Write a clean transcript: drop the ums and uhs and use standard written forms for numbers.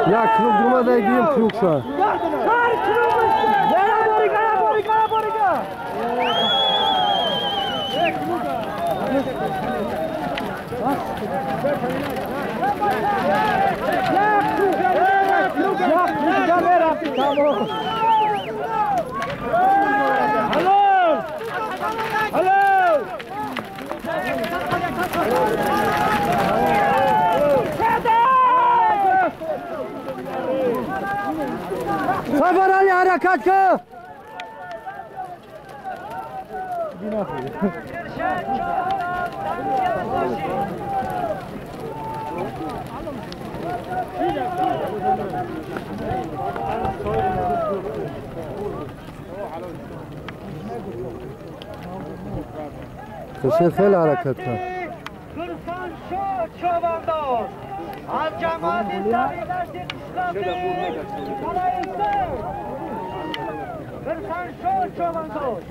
Як круг дуромада, дуюм круг ша. Сафарали, ҳаракат кун. Хуршед хеле ҳаракат кард. از جماعت سبیدشت قشلاقی قلعه برخان شد چوبانداز.